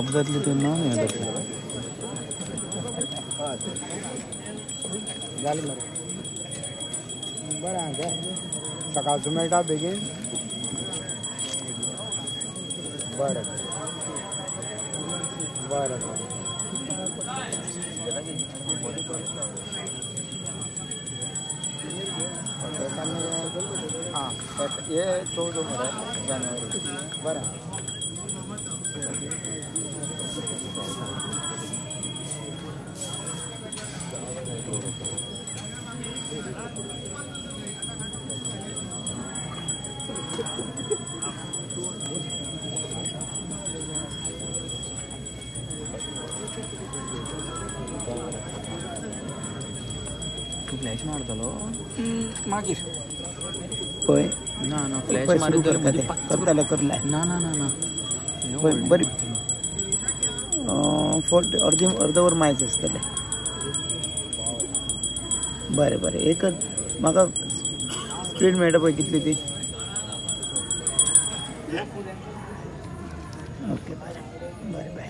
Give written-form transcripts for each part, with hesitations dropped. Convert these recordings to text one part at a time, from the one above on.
Stop जातली तेन्ना हें जातलें. जालें मरे, बरें आहा तें. सकाळचो मेळटा बेगीन. बरें बरें बरें. आं हे 14 मरे जानेवारी. बरें. तूं फ्लॅश मारतलो मागीर पळय ना ना फ्लॅश मारीत जाल्यार करताले करले ना ना ना ना पळय बरी फोर्टी अर्दी अर्द वर मायज आसतलें. बरें बरें एक म्हाका स्पीड मेळटा पळय कितली ती. ओके बरें बरें बाय.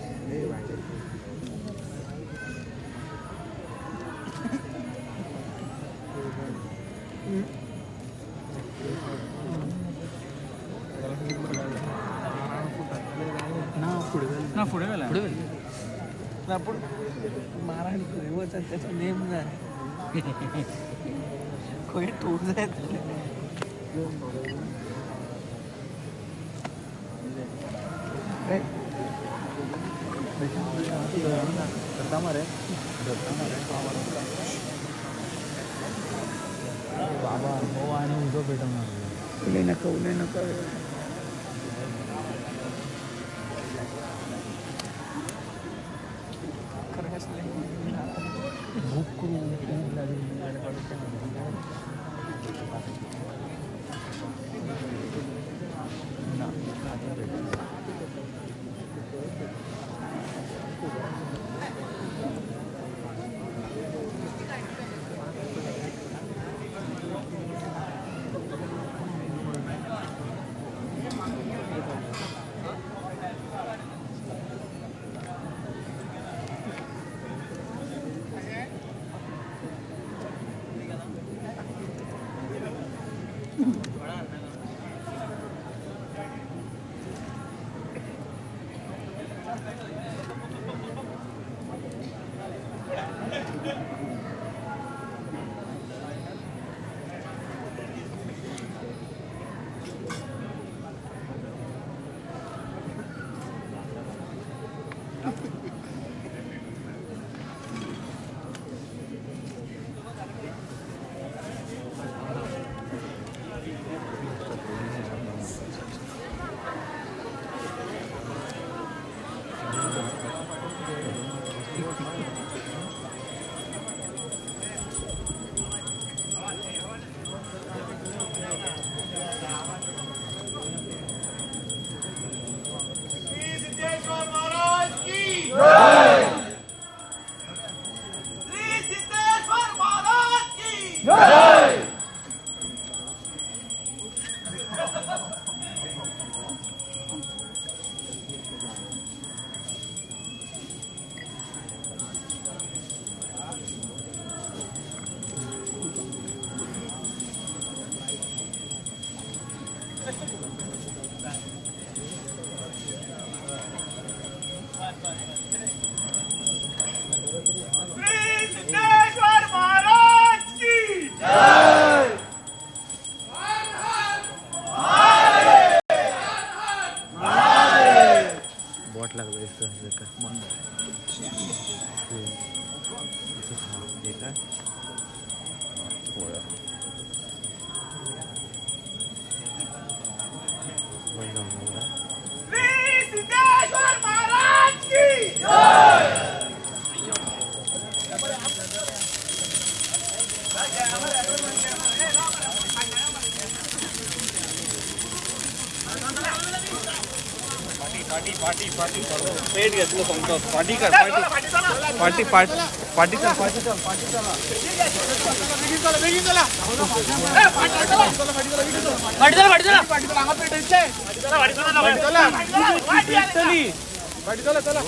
ना फुडें ना फुडें गेला फुडें ना पूण माराण खंय वचत तेचो नेम ना. खंय ठोक जायत. धरता मरे धरता मरे बाबा हो आनी उजो पेटोवंक लागलो. उलय नाका उलय नाका. भूक खूब लागली. ना बोट लागलो दिसता ताका. पेट घेतलं सांगतो. पाटी कर पाटी पाटी पाटी पाटी चल पाटी चल पाटी चला बेगीन चला पाटी चला पाटी चला पाटी चला हांगा पेटयचे पाटी चला पाटी चला पाटी चली. फाटी चला चला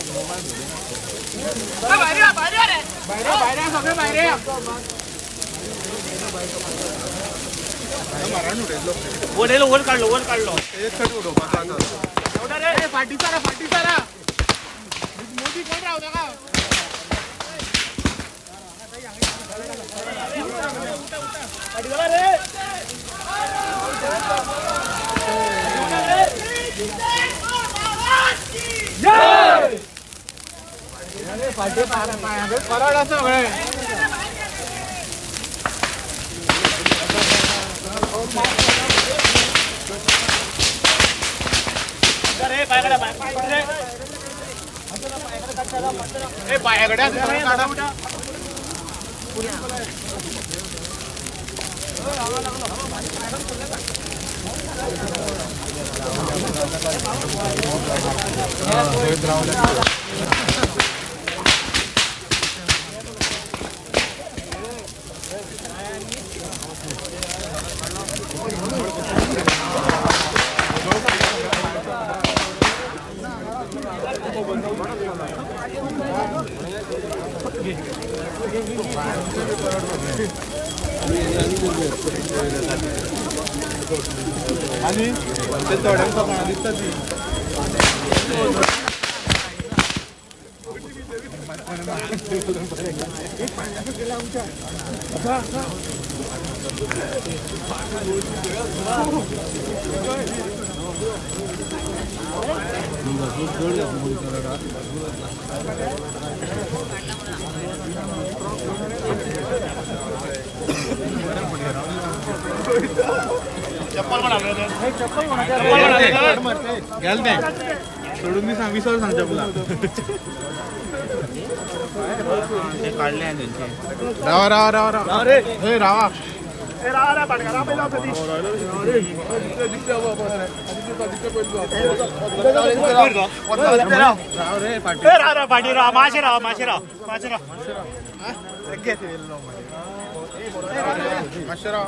भायर भायर सगळे भायर वर वर काढलो वर काढलो फाटी सारा फाटी सारा मोदी कोण राव नका कराड आसा सगळे आणि ते थोड्यांक सपनां दिसता ती गेल तें सोडून दी सांग विसर सांग चपला काडले तेंचे रावा रावा रावा रावा हे रावा माशे राव माशे राव माशे राव मातशें राव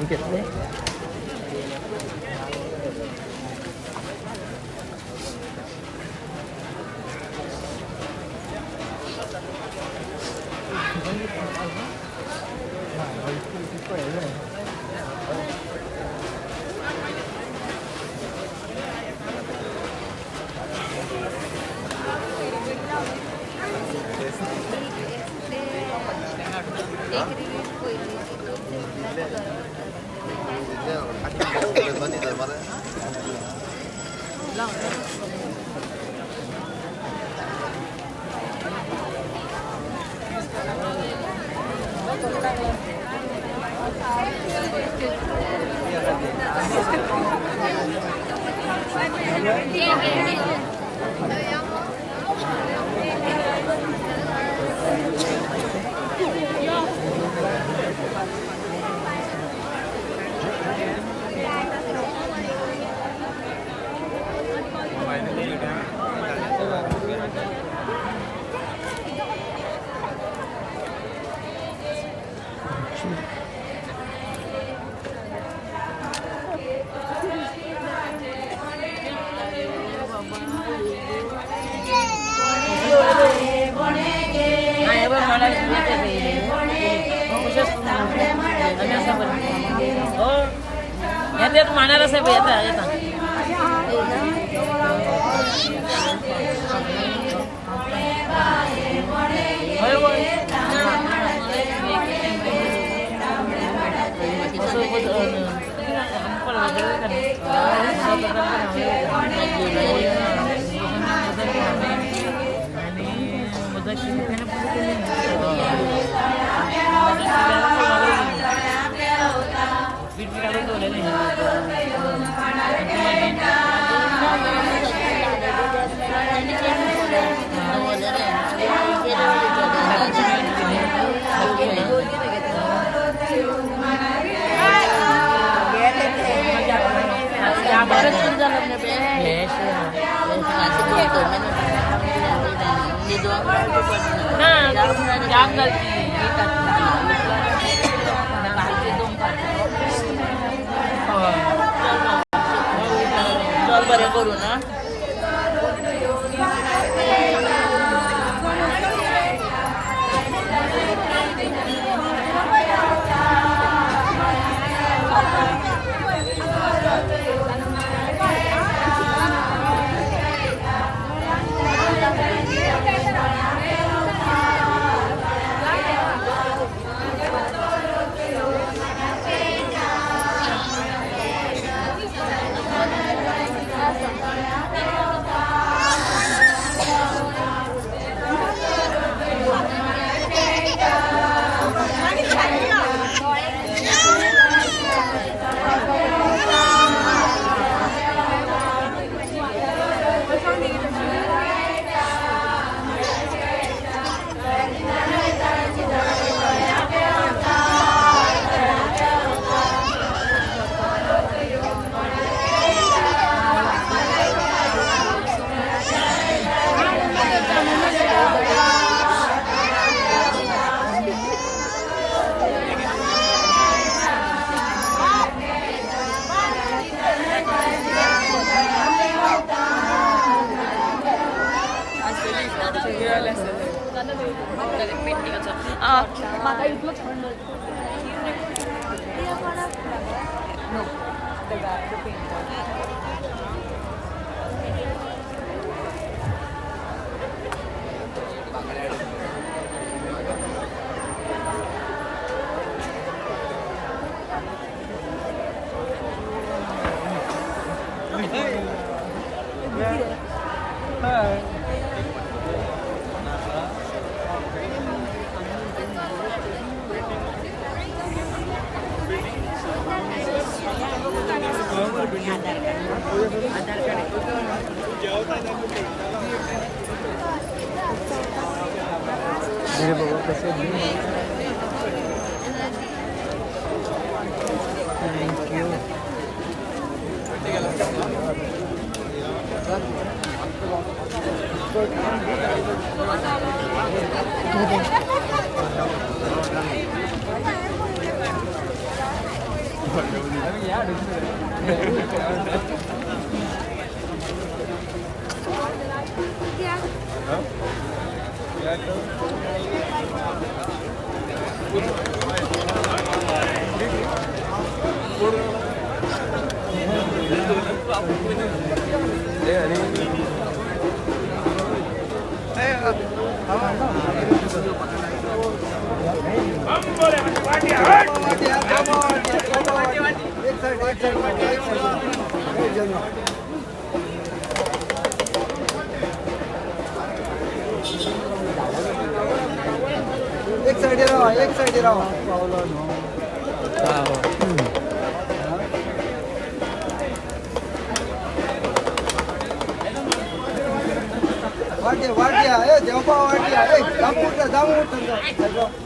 घेतले. मेरे बाबा कैसे thank you. एक साइड राहा, एक साइड राहा. वाट्या वाट्या ए देवपा वाट्या ए जाम उठता जाम उठता.